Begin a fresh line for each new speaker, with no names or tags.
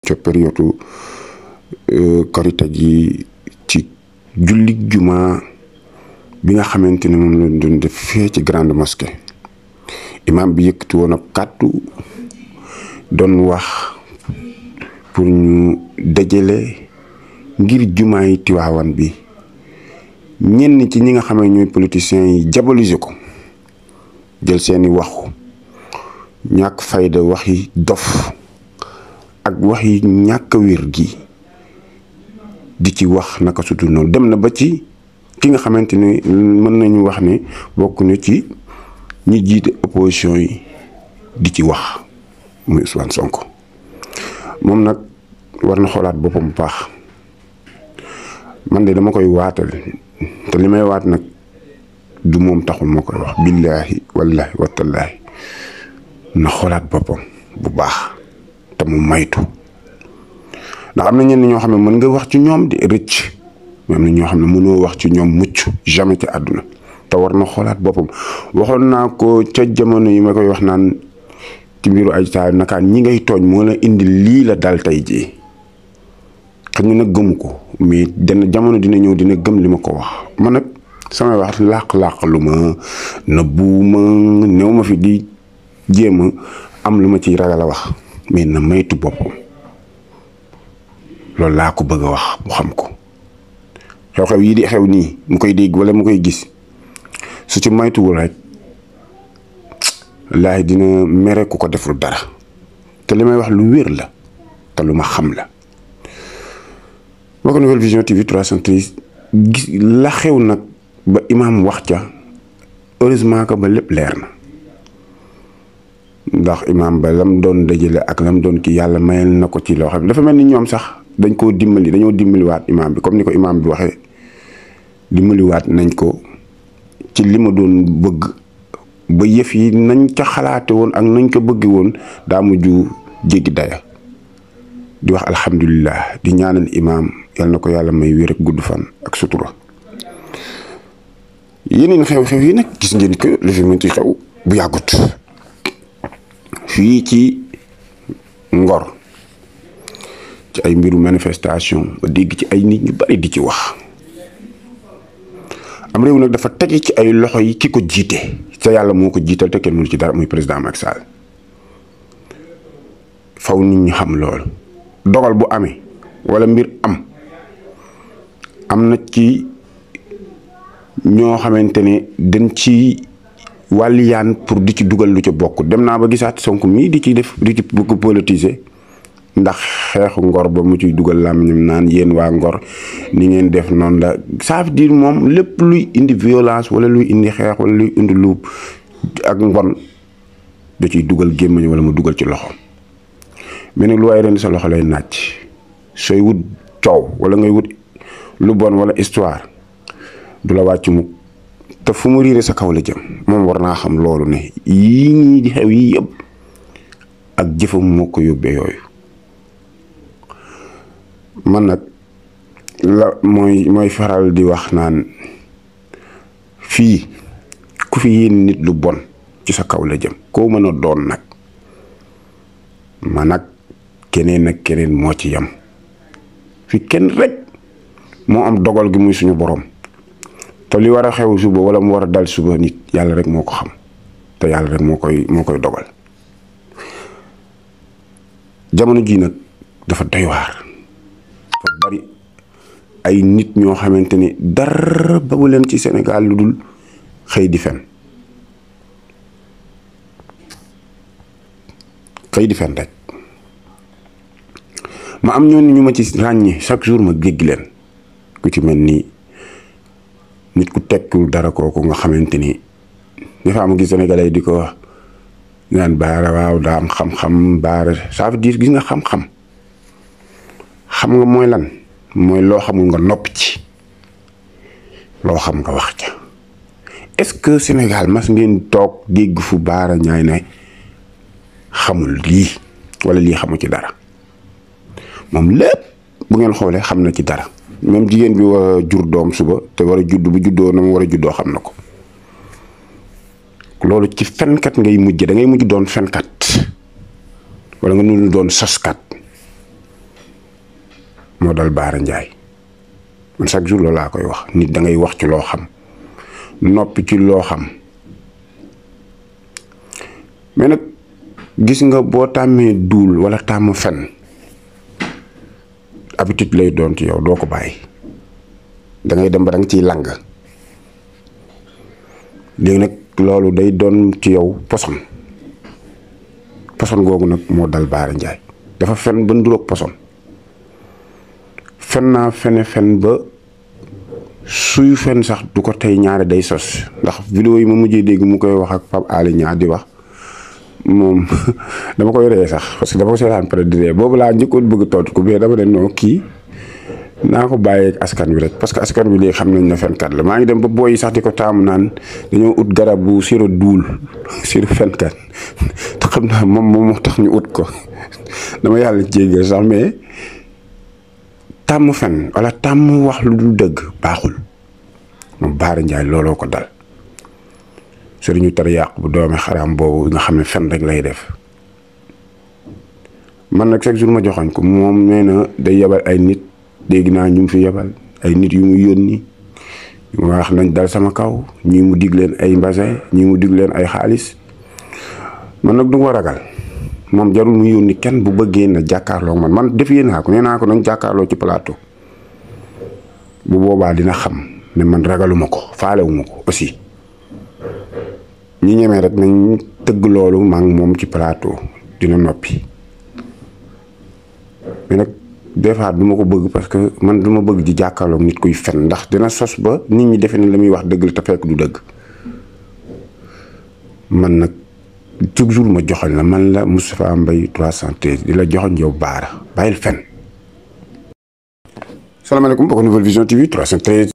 ca période korite gi ci julli juma bi nga xamante ne moom lañ doon def fee ci grande mosquée imam bi yëkkati woon ab kàddu doon wax pour ñu dajale ngir jumaa yi Tiwaawan bi ñenn ci ñi nga xam ne ñooy politiciens yi diaboliser ko jël seeni waxu ñàkk fayda waxi dof ak waxi ñàkk wér gi di ci wax naka sutul noonu dem na ba ci ki nga xamante ne mën nañu wax ne bokk na ci ñi jiite opposition yi di ci wax muy Ousmane Sonko moom nag war na xoolaat boppam bu baax man de dama koy waatal te li may waat nag du moom taxul moo koy wax billaahi wallaahi watallaahi na xoolaat boppam bu baax te mu maytu ndax am na ñenn ñoo xam ne mën nga wax ci ñoom di rëcc mais am na ñoo xam ne mënoo wax ci ñoom mucc jamais ci àdduna te war na xoolaat boppam waxoon naa ko ca jamono yi ma koy wax naan ci mbiru Adji Sarr nakaan ñi ngay tooñ moo la indi lii la dal tey jii xam nga nag gëmu ko mais dana jamono dina ñëw dina gëm li ma ko wax man nag samay wax làq-làq lu ma nëbbuuma néew ma fi di jéem a am lu ma ciy ragal a wax mais na maytu boppam loolu laa ko bëgg a wax mu xam ko xew-xew yii di xew nii mu koy dégg wala mu koy gis su ci maytuwul rek wallaahi dina mere ku ko deful dara te li may wax lu wér la te lu ma xam la. boo ko Nouvelle Vision TV 313 gis la xew nag ba imaam wax ca heureusement que ba lépp leer na ndax imaam ba lam doon dajale ak lam doon ki yàlla mayal na ko ci loo xam dafa mel ni ñoom sax dañ koo dimbali dañoo dimbaliwaat imaam bi comme ni ko imaam bi waxee dimbaliwaat nañ ko ci li ma doon bëgg ba yëf yi nañ ca xalaate woon ak nañ ko bëgge woon daa mujj jéggi daya di wax alhamdulilah di ñaanal imaam yal na ko yàlla may wér ak gudd fan ak sutura yeneen xew-xew yi nag gis ngeen ko li fi mën ci xew bu yàggut fii ci Ngor ci ay mbiru manifestation ba dégg ci ay nit ñu bari di ci wax am réew nag dafa tege ci ay loxo yi ki ko jiite te yàlla moo ko jiital te kenn mënu ci dara muy président Macky Sall faw nit ñi xam loolu dogal bu amee wala mbir am na ci ñoo xamante ne dañ ci wàlliyaan pour di ci dugal lu ca bokk dem naa ba gisaat Sonko mii di ci def di ci bëgg politiser ndax xeexu Ngor ba mu ciy dugal làmmiñam naan yéen waa Ngor ni ngeen def noonu la ça veut dire moom lépp luy indi violence wala luy indi xeex wala luy indi lu ak mbon da ciy dugal gémmiñ wala mu dugal ci loxo mais nag lu waay ren sa loxo lay nàcc sooy wut coow wala ngay wut lu bon wala histoire du la wàcc mukk te fu mu riire sa kaw la jëm moom war naa xam loolu ne yii ñii di xew yii yëpp ak jëfam moo ko yóbbee yooyu man nag la mooy faral di wax naan fii ku fi yéen nit lu bon ci sa kaw la jëm koo mën a doon nag man nag keneen ak keneen moo ci yam fi kenn rek moo am dogal gi muy suñu borom te li war a xew suba wala mu war a dal suba nit yàlla rek moo ko xam te yàlla rek moo koy dogal jamono ji nag dafa doy waar dafa bari ay nit ñoo xamante ne dara babu leen ci Sénégal lu dul xëy di fen rek ma am ñoon ñu ma ci ràññee chaque jour ma géggi leen ku ci mel ni nit ku tekkul dara kooku nga xamante ni dafa am gis Sénégalais di ko wax naan baara waaw daa am xam-xam baara ça veut dire gis nga xam-xam nga mooy lan mooy loo xamul nga noppi ci loo xam nga wax ca est-ce que Sénégal mas ngeen toog dégg fu baara ñaay ne xamul lii wala lii xamu ci dara moom lépp bu ngeen xoolee xam na ci dara même jigéen bi war a jur doom suba te war a judd bu juddoo na mu war a juddoo xam na ko loolu ci fenkat ngay mujj da ngay mujj doon fenkat wala nga nu doon soskat moo dal Baara Ndiaye man chaque jour loolu laa koy wax nit da ngay wax ci loo xam noppi ci loo xam mais nag gis nga boo tàmmee duul wala tàmm fen habitude lay doon ci yow doo ko bàyyi da ngay dem ba da nga ciy lang léegi nag loolu day doon ci yow poson googu nag moo dal Baara Ndiaye dafa fen ba nduroog poson fen naa fen ba suy fen sax du ko tey ñaare day sos ndax vidéo yi ma mujjee dégg mu koy wax ak Pape Alé Niang di wax moom dama koy ree sax parce que dama ko seetaan pare di ree boobu laa njëkkoon bëgg tontu ko mais dama ne non kii naa ko bàyyeeg askan wi rek parce que askan wi léegi xam nañ ne fenkat la maa ngi dem ba booy sax di ko taamu naan dañoo ut garab bu siro duul siro fenkat te xam naa moom moo tax ñu ut ko dama yàlla jéggal sax mais tàmm fen wala tàmm wax lu dul dëgg baaxul moom Baara Ndiaye looloo ko dal sëriñu tar yàqu bu doomi xaraam boobu nga xam ne fen rek lay def man nag chaque jour ma joxoñ ko moom nee na day yebal ay nit dégg naa ñu fi yebal ay nit yu mu yónni yu ma wax nañ dal sama kaw ñii mu dig leen ay mbasin ñii mu dig leen ay xaalis man nag du ma ragal moom jarul mu yónni kenn bu bëggee na jàkkaarloo man defee naa ko nee naa ko nañ jàkkaarloo ci plateau bu boobaa dina xam ne man ragaluma ko faalewuma ko aussi ñi ñemee rek nañ tëgg loolu maa ngi moom ci plateau dina noppi mais nag des fois du ma ko bëgg parce que man du ma bëgg di jàkkaarloog nit kuy fen ndax dina sos ba nit ñi defe ne la muy wax dëgg la te fekk du dëgg man nag chaque jour ma joxoñ la man la Moustapha Mbaye 313 di la joxoñ yow Baara bàyyil fen. salaamaaleykum mbokk Nouvelle Vision TV 313